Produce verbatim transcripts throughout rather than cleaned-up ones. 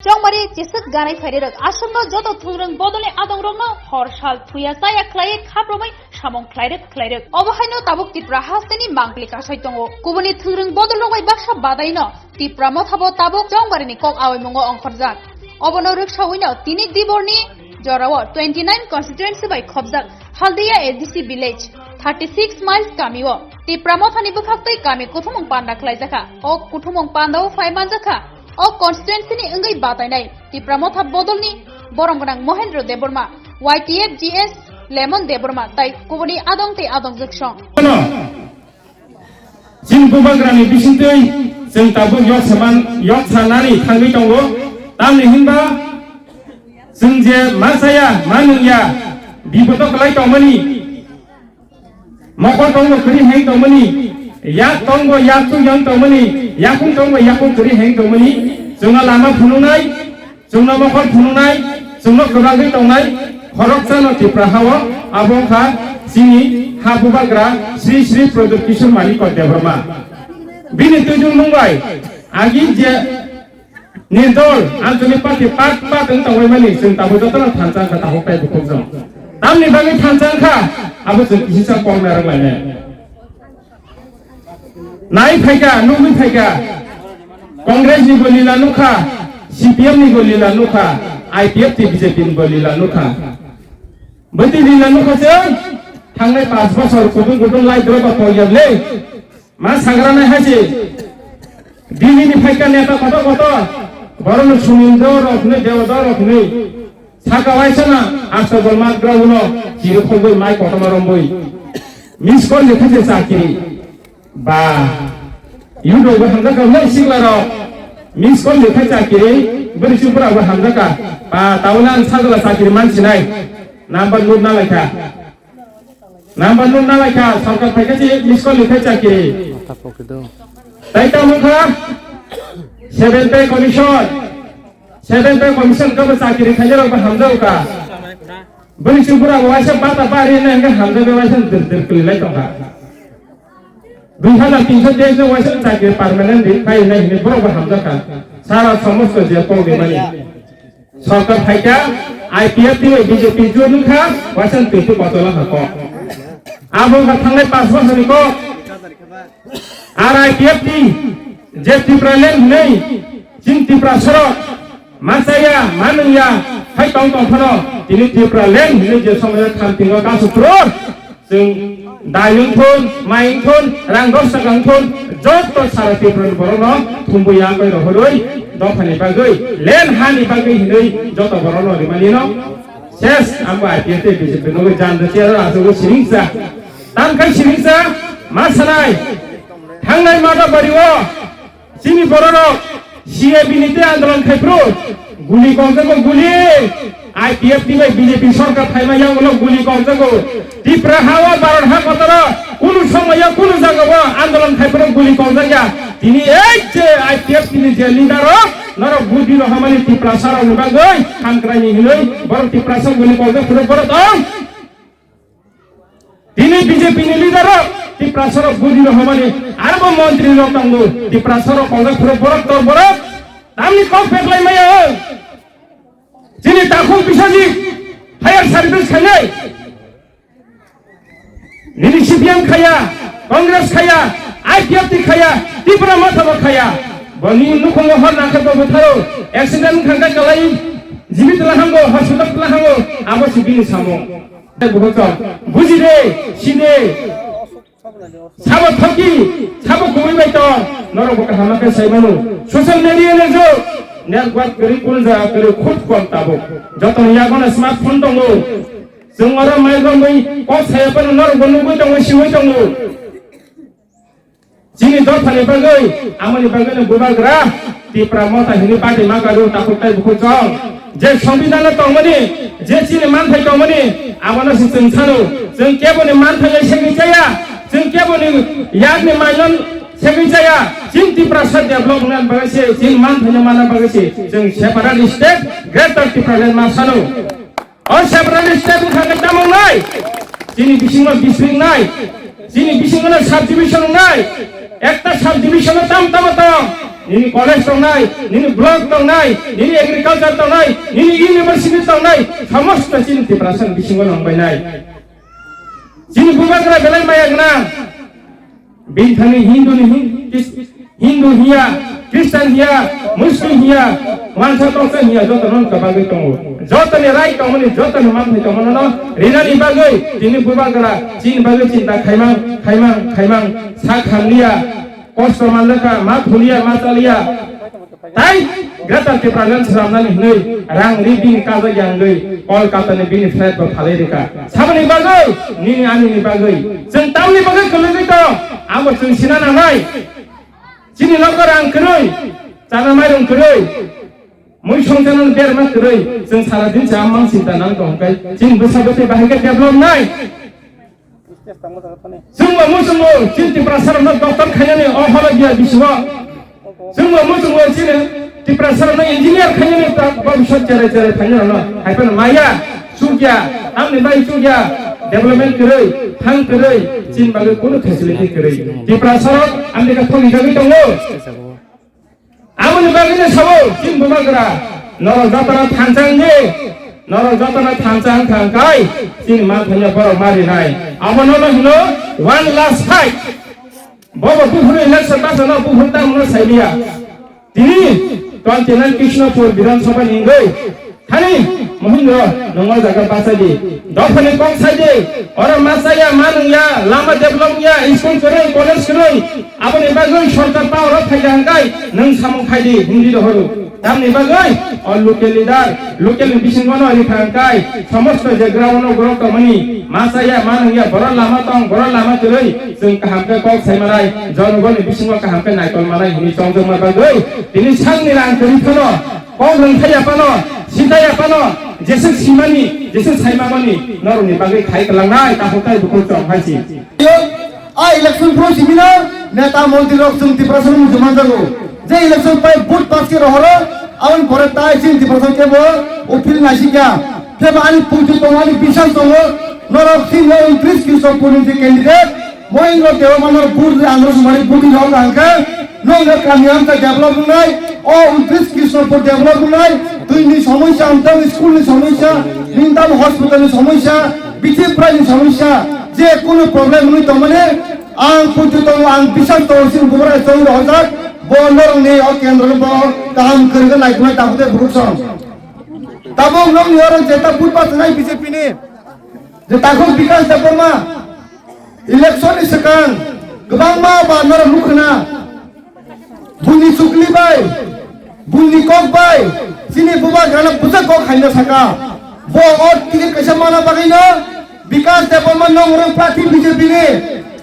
Chongmari chisik ganai phairerok aswkno joto thwngrwng bodolni adongrokno hor sal thuya chaya khlaiwi khapromwi samung khlairwk khlairwk. Obo haino tabuk Tripura hasteni mangpili kasai tongo. Kubuni thwngrwng bodolrok bai baksa badaino Tipra Mothabo tabuk Chongmarini kok awaimungo ongkhorjak. Obono rwksawino tini Diborni jorao twenty nine constituency bai khopjak Haldia A D C village thirty six miles kamio Tipra Mothani bwkhaktwi kami kuthumung panda khlaijakha. O kuthumung pandao phai manjakha. O constituency ni wngwi batainai Tipra Motha bodolni borom gwnang Mohendro Debbarma, Y T F G S Lemon Debbarma tai kubuni adong tei adong jwksong. Chini bubagrani bisingtwi chwng tabuk yok saman, yok sanani thangwi tongo. Tamni hinba chwng je ma chaya, ma nungya, bipodo kwlai tongmani, mokol tongbo kwrwi heng tongmani, yak tongbo yak twi yang tongmani, yakung tongbo yakung kwrwi heng tongmani, chwngno lama phunuknai, chwngno mokol phunuknai, chwngno kwbagwi tongnai, khoroksano Tripura hao, abo wngkha chini ha bubagra Sri Sri Pradyot Kishore Manikya Debbarma. Bini twijlangmung bai agi je nirdol Anchalik Party pat pat wng tongwi mani chwng tabuk jotono thansa wngkha tabuk tai bukhukjwng. Tamni bagwi thansa wngkha abo chwng kisisa kok narwk lainai. Nai phaikha, nugwi phaikha, Congress ni bo lila nukha, C P M ni bo lila nukha, I P F T B J P ni bo lila nukha. Bwtwi lila nukha chwng thangnai panch bosor kutung kutung lai drop ba polyam le. Ma sagra nai hai se. Delhi ni phaikha neta kotor kotor. Borok no Sumindro rok hwnwi, Deodar rok hwnwi. Saka waisa na asta gol mat gra uno chiri khogwi mai kotorma rombwi. Miss call ni khaise chakiri. Ba. Yudo bo hamjak ka mai sikla rok. Miss call ni khai chakiri. Bwrwi chubura bo hamjak ka. Ba, tauna ang sajla chakiri man sinai. Number note na laikha. Number note na laikha, sorkar phaikha se miss call ni khai chakiri. Mata pokhe do. Tai tamo kha, seven pay commission. Seven pay commission kabo chakiri khainai rok bo hamjao ka. Bwrwi chubura bo waisa bata bari na hingke hamjao be waisa dir dir kuli lai tongkha. Dui hazar tinso teis no waisa chakiri permanent ri khai nai hini borok bo hamjao ka. Sara somosto je kok de mani. Sorkar phaikha, I P F T bai B J P jor wngkha, waisa twi twi kocholo ha kok. Abo wngkha thangnai panch bosor ni kok. Ar I P F T je Tipraland hwnwi chini Tiprasarok ma chaya, ma nungya, hai tong tong phano tini Tipraland hwnwi je somoyo khamtingo kasu phuru. Chwng dai wngthun, mai wngthun, rang dos taka wngthun, joto sara Tripura ni borok no thumbu ya bai rohorwi dophani bagwi len hani bagwi hinwi joto borok no rimani no ses ambo I P F T B J P no jan de chero asuk siringsa. Tam khai siringsa ma sanai thangnai mada bari o. Chini bororok C A B ni tei andolon khai phuru guli kongjago guli, I P F T bai B J P sorkar phaima yang ulo guli kongjago. Tripura ha o Bharat ha kotoro kunu somoyo kunu jagao andolon khai phuru guli kongjak ya. Tini ei je I P F T ni je leader rok norok budi rohormani Tiprasa rok ni bagwi hamkrai ni hinwi borok Tiprasa guli kongjak phuru borok tong. Tini B J P ni leader rok Tiprasa rok budi rohormani arbo montri rok tongo Tiprasa rok kongjak phuru borok tor borok tamni kok peklai maya o. Chini takhuk Biswajit higher service khainai. Nini C P M khaya, Congress khaya, I P F T khaya, Tipra Motha bo khaya. Boni nukhungo hor nangkhe bo butharo accident khangkhe kalai jibit lahango, hospital lahango, abo si bini samung. Bukhuk chwng, buji de, si de. Sabo thoki, sabo kubui bai tong, norok bo kaham khe sai mano. Social media ni jug, network kwrwi kunu jaga kwrwi khub kom tabuk. Jotoni yago no smartphone tongo. Chwng oro mai romwi kok saya phano norok bo nugwi tongo, siwi tongo. Chini dophani bagwi, amoni bagwi no bubagra, Tipra Motha hini party ma kadu takhuk tai bukhuk chwng. Je Songbidan no tongmani, je chini manthai tongmani, abono se chwng sano. Chwng keboni manthai no segwi chaya, chwng keboni yakni maino segwi chaya. Chini Tiprasa develop wngna bagwi se, chini manthai no manna bagwi se, chwng separate state, Greater Tipraland ma sano. O separate state wngkha khe tamo wngnai? Chini bisingo district wngnai, chini bisingo no subdivision wngnai. Ekta subdivision o tam tamo tong, nini college tongnai, nini block tongnai, nini agriculture tongnai, nini university tongnai, samosto chini Tiprasa ni bisingo nongbainai. Chini bubagra belai maya gwnang. Bini thani Hindu ni Hin-, Kis-, Hindu hiya, Christian hiya, Muslim hiya, wansa tongsa hiya, joto non kabagwi tongo. Joto ni right tongmani, joto ni manthai tongmani no rinani bagwi, tini bubagra, chini bagwi chinta khaimang, khaimang, khaimang, sak hamliya, kosto manjakha, ma thuliya, ma chaliya. Tai Greater Tipraland swnamnani hwnwi rang ri bini kajak yangwi Kolkata ni bini flat bo phalwi rikha. Saboni bagwi, nini ani ni bagwi. Chwng tamni bagwi kwlwgwi tong, abo chwng sina nangnai. Chini nogo rang kwrwi, chana mairung kwrwi, mui songchana berma kwrwi, chwng sara din cha mang sinta nang tong kai. Chini bwsa bwtwi bahai khe develop nai. Chwngbo muchungo, chini Tiprasarokno doctor khainani o holo biya bisingo. Chwngbo muchungo, chini Tiprasarokno engineer khainani ta bhabishyot cherai cherai phainai rokno. Haiphano maya, chukya, tamni bai chukya, development kwrwi, thang kwrwi, chini bagwi kunu facility kwrwi. Tiprasarok amni kha thokjagwi tongo. Aboni bagwino sabo, chini bubagra, norok jotoni thansa wngdi, norok jotoni thansa wngkha wngkhai, chini manthanya borok marinai. Abono no hino one last fight. Bobo buphuru election bachano buphuru tamo no sailiya. Tini twenty nine Krishnapur Bidhan Sabha ni wngwi, Thani, Mohindra, nwng o jaga bachai di. Dophani kok sai di. Oro ma chaya, ma nungya, lama develop ya, school kwrwi, college kwrwi. Aboni bagwi sorkar power o phaikha hwnkhe nwng samung khai di, hindi rohoru. Tamni bagwi o local leader, local ni bisingo no rikha hwnkhe, somosto je ground o borok tongmani, ma chaya, ma nungya, borok lama tong, borok lama kwrwi, chwng kaham khe kok sai manai, jonogoni bisingo kaham khe naikol manai hwnwi chongjokma bagwi, tini sakni rang kwrwi phano, Kok rwngthai ya phano, sita ya phano, jeswk simani, jeswk saimamani, norokni bagwi khai kwlangnai, takhuk tai bukhuk chong hai si. A election phuru simino, neta montri rok chwng Tiprasa no muchung manjago. Je election pai vote pass khe rohoro, aboni pore tai chini Tiprasa kebo o field naisikya. Pheba ani puitu tongo, ani biswas tongo, norok chini untris Krishnapur ni je candidate, Mohindra Debbarma no vote rwi ang rw sumari vote rwi rok ang khe, Nwng kami amta develop wngnai, o untris Krishnapur develop wngnai, twi ni somosya, amtang school ni somosya, ningtam hospital ni somosya, bithi prai ni somosya, je kunu problem wngwi tongmani, ang puitu tongo, ang biswas tongo, sini bubra chong rohorjak, bo norok ni o kendro ni bo kaham kwrwngwi naikolnai takhuk de bukhuk song. Tabuk nwng ni oro jeta budba twnai B J P ni, je takhuk Bikash Debbarma, election ni swkang kwbangma ba norok nukhwna, Buini chukli bai, buini kok bai, chini bubagrano bwsa kok haino saka. Bo o ticket kaisa mana bagwino Bikash Debbarma nongorok prarthi B J P ni.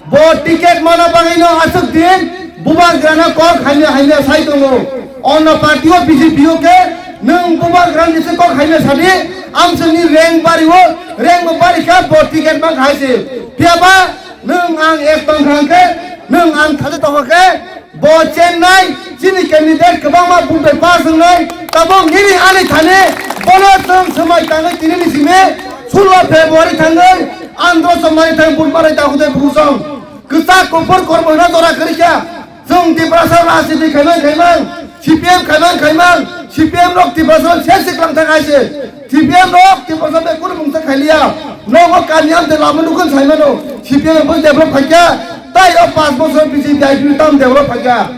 Bo ticket mana bagwino aswk din bubagrano kok haino haino sai tongo. Ono party o B J P o khe nwng bubagrani se kok haino sadi, amswkni rank bari o, rank bo bari kha bo ticket mang hai se. Phiya ba nwng ang ek tong kha khe, nwng ang thajak tong kha khe, Bo Chennai, chini candidate kwbangma vote bai pass wngnai, tabuk nini ani thani bono chwng swmai tangwi tinini simi sullo February thangwi andro chwngmani thang vote manai takhuk tei bukhuk song. Kwchak kuphur kormo hwnna jora kwrwi kha. Chwng Tiprasa rajniti khaimang khaimang, C P M khaimang khaimang, C P M rok Tiprasa rok se se kwlang thang hai se. C P M rok Tiprasa bai kunu mungsa khailiya. Nogo kami amte lama nukun saimano. C P M bai develop phaikya. Tai o panch bochor B J P I P tam develop phaikya.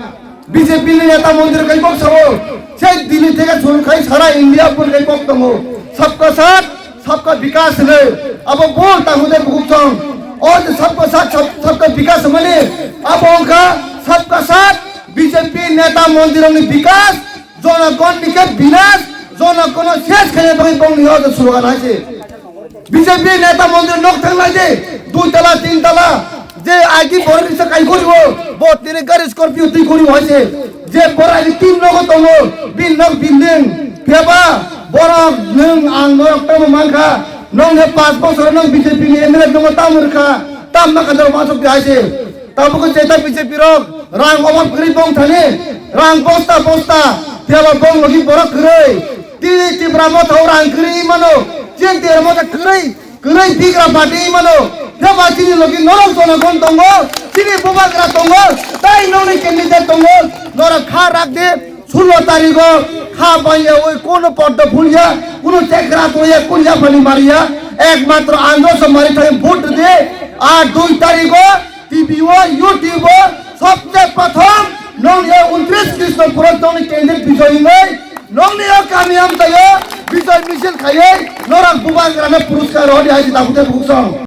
B J P ni neta montri kai kok sao. Sei dini theke suru khai sara India pur kai kok tongo. Sabka saath, sabka vikas le. Abo bol ta hude bukuk song. O je sabka saath, sab-, sabka vikas mane. Abo ongkha sabka saath B J P neta montri ni vikas. Jonogon ni khe binas, jonogon no ses khaina bagwi bongni o slogan hai se. B J P neta montri nok thang lai de, dui tala, tin tala, je agi borok ni sa kai gori o, bo tini gari Scorpio twi gori o hai se. Je borok agi tin nogo tongo, bin nok building, pheba borok nwng ang norok tamo mankha, nong he panch bochor nong B J P ni M L A tongo tamo rwkha, tam ma kadar ma sok hai se. Tabuk jeta B J P rok rang obab kwrwi bong thani, rang bosta bosta, tela bong logi borok kwrwi. Tini Tipra Motha o rang kwrwi mano, chini Tipra Motha kwrwi, Kwrwi bigra party mano, pheba chini logi norok jonogon tongo, chini bubagra tongo, tai nokni candidate tongo, norok kha rak di, sullo tarigo kha baiya oi kono poddo phulya, kono chekra toya, kono yaphani mariya, ekmatro anjo se mari thai vote di, ar dui tarigo T V o, YouTube o, sobse prothom nokni o untris Krishnapur o nokni candidate bijoy hinwi nokni o kami amchaio bijoy misil khaiwi norok bubagrano puruskar rodi hai si dakhute buksong.